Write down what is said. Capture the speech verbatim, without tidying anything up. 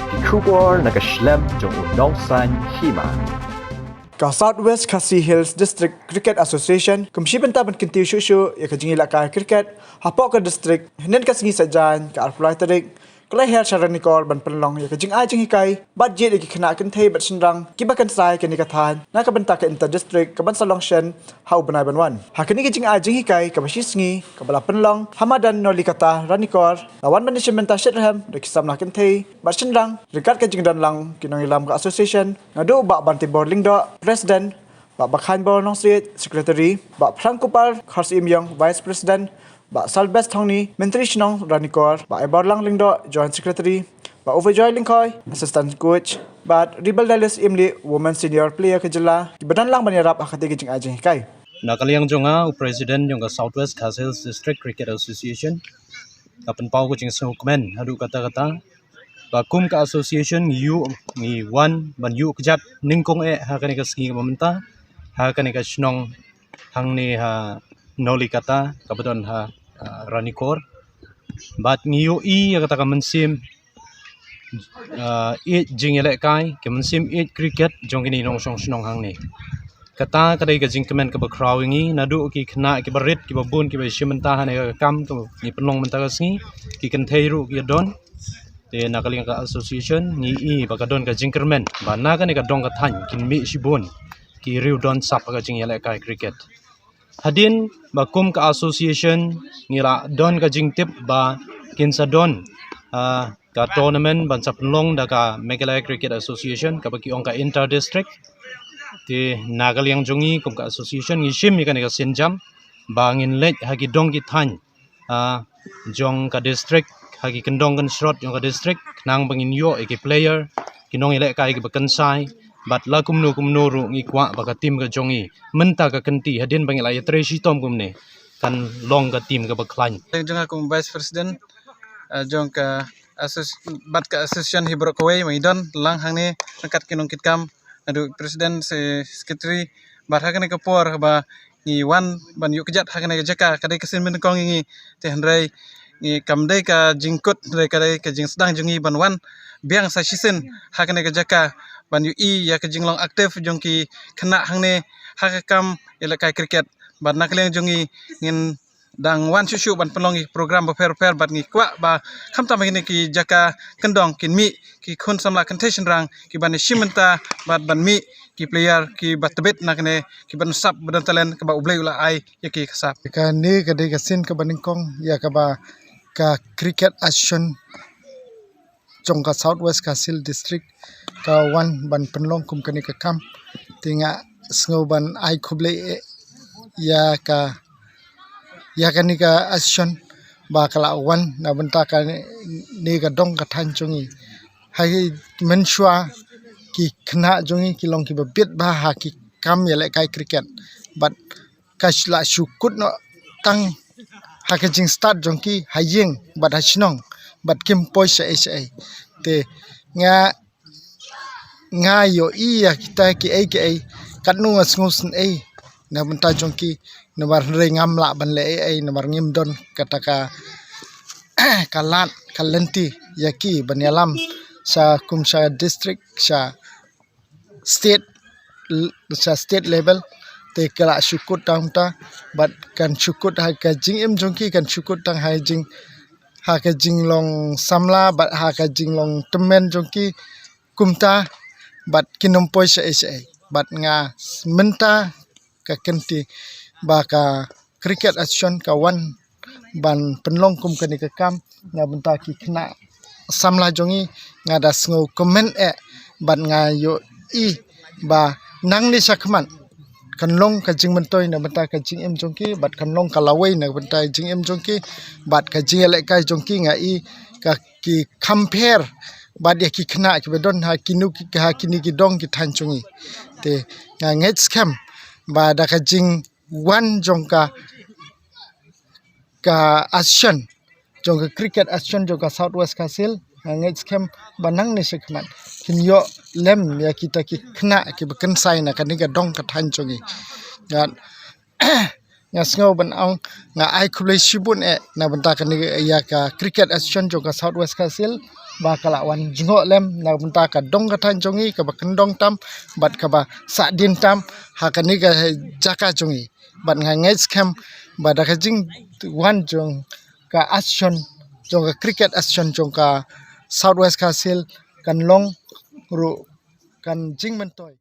Ki khubor na ka shlem jong u nongsan hima. Ka South West Khasi Hills District Cricket Association kum shi bynta ban kyntiew shuh shuh ïa ka jingïalehkai cricket hapoh ka district, hynnin ka sngi Saitjaiñ ka arphew lai tarik, ka la hiar sha Ranikor ban pynlong ïa ka jingai jinghikai bad jied ïa ki khynnah kynthei bad shynrang kiba kynsai kane ka thaiñ na ka bynta ka inter district kaban sa long shen ha u bnai ban wan. Ha kane ka jingai jinghikai kaba shi sngi kaba la pynlong ha madan Nolikata, Ranikor, la wan ban ïashim bynta shitrhem da ki samla kynthei bad shynrang ryngkat ka jingdon lang ki nongïalam ka association, naduh Bah Bantibor Lyngdoh, President, Bah Bakhainbor Nongsriej, Secretary, Bah Phrangkupar Kharsyim Ïong, Vice President, Bah Salbes Thongni, Myntri Shnong Ranikor, Bah Eborlang Lyngdoh, Joint Secretary, Bah Overjoy Lyngkhoi, Assistant Coach, bad Ribeldalis Imli, Women Senior Player ka jylla, kiba don lang ban ïarap ha katei ka jingai jinghikai. Na ka liang jong nga, u President jong ka South West Khasi Hills District Cricket Association, nga pynpaw ka jingsngewkmen haduh katta katta ba kum ka association ngi ïoh, ngi wan ban ïoh kjat nyngkong eh ha kane ka sngi kaba mynta ha kane ka shnong hangne ha Nolikata kaba don ha, ah, Ranikor. Bad ngi ïohi ïa kata ka mynsiem, ah, ïeit jingïalehkai, ka mynsiem ïeit cricket jong kine ki nongshong shnong hangne. Kata ka dei ka jingkmen kaba khraw ïa ngi, naduh ki khynnah kiba rit, kiba bun, kiba ïashim bynta ha kane ka kam kaba ngi pynlong mynta ka sngi, ki kynthei ruh ki don. Te na ka liang ka association ngi i ba ka don ka jingkyrmen ba na kane ka dong ka thaiñ kin mih shibun ki riew don sap ha ka jingïalehkai cricket. Hadien ba kum ka association ngi la don ka jingtip ba kin sa don, ah, ka tournament ban sa pynlong da ka Meghalaya Cricket Association kaba ki ong ka inter district. Te na ka liang jong ngi kum ka association ngi shim ïa kane ka sienjam ba ngin leit ha ki dong ki thaiñ, ah, jong ka district, ha ki kyndong kynshrot jong ka district, khnang ba ngin ïoh ïa ki player, ki nongïalehkai kiba kynsai, bad la kumno kumno ruh ngi kwah ba ka team ka jong ngi mynta ka kynti hadien ba ngi la ïatrei shitom kumne kan long ka team kaba khlaiñ. Jong nga kum Vice President, ah, jong ka asso-, bad ka association hi baroh kawei ba ngi don lang hangne ryngkat ki nongkitkam, naduh President, se Secretary, bad ha kane ka por ba ngi wan ban ïoh kjat ha kane ka jaka, ka dei ka sien banyngkong ïa ngi, te hynrei ngi kam dei ka jingkut, hynrei ka dei ka jingsdang jong ngi ban wan biang sa shisien ha kane ka jaka ban ïohi ïa ka jinglong active jong ki khynnah hangne ha ka kam ïalehkai cricket. Bad na ka liang jong ngi ngin dang wan shuh shuh ban pynlong ki program bapher bapher bad ngi kwah ba khamtam ha kine ki jaka kyndong kin mih ki khun samla kynthei shynrang kiban ïashim bynta bad ban mih ki player kiba tbit na kane kiban sap ba don talent kaba U Blei u la ai ïa ki ka sap. Kane ka dei ka sien kaba nyngkong ïa kaba ka Cricket Association jong ka South West Khasi Hills District ka wan ban pynlong kum kane ka kam. Te nga sngew ban ai khublei, eh, ïa ka, ïa kane ka association ba ka la wan na bynta kane ka dong ka thaiñ jong ngi. Ha ki mynshuwa ki khynnah jong ngi ki long kiba bit bha ha ki kam ïalehkai cricket. Bad ka la shu kut noh tang ha ka jingstad jong ki ha ïing bad ha shnong bad kim poi shaei shaei. Te nga, nga ïohi ïa kita kiei kiei katno nga sngewsynei na bynta jong ki, namar hynrei ngam lah ban leh ei ei namar ngim don kata ka, ka lad ka lynti ïa ki ban ïalam sha kum sha district, sha state, l-, sha state level. Te ka la shu kut tang ta bad kan shu kut ha ka jingim jong ki, kan shu kut tang ha jing, ha ka jinglong samla bad ha ka jinglong tymmen jong ki kumta bad kin ym poi shaei shaei. Bad nga s-, mynta ka kynti ba ka Cricket Association ka wan ban pynlong kum kane ka kam na bynta ki khynnah samla jong ngi. Nga da sngewkmen eh bad nga ïohi ba nangne shakhmat kan long ka jingmyntoi na bynta ka jingim jong ki bad kan long ka lawei na bynta jingim jong ki bad ka jingïalehkai jong ki. Nga i ka ki compare bad ïa ki khynnah kiba don ha kino ki, ha kine ki dong ki thaiñ jong ngi. Te nga ngeit skhem ba da ka jingwan jong ka, ka association, jong ka Cricket Association jong ka South West Khasi Hills, nga ngeit skhem ba nangne shakhmat kin ïoh lem ïa kita ki khynnah kiba kynsai na kane ka dong ka thaiñ jong ngi. Nga, nga sngew ban ong, nga ai khublei shibun eh na bynta kane ïa ka Cricket Association jong ka South West Khasi Hills ba ka la wan jngoh lem na ka bynta ka dong ka thaiñ jong ngi kaba kyndong tam bad kaba sahdien tam ha kane ka jaka jong ngi. Bad nga ngeit skhem ba da ka jingwan jong ka association, jong ka Cricket Association jong ka South West Khasi Hills, kan long ruh, kan jingmyntoi.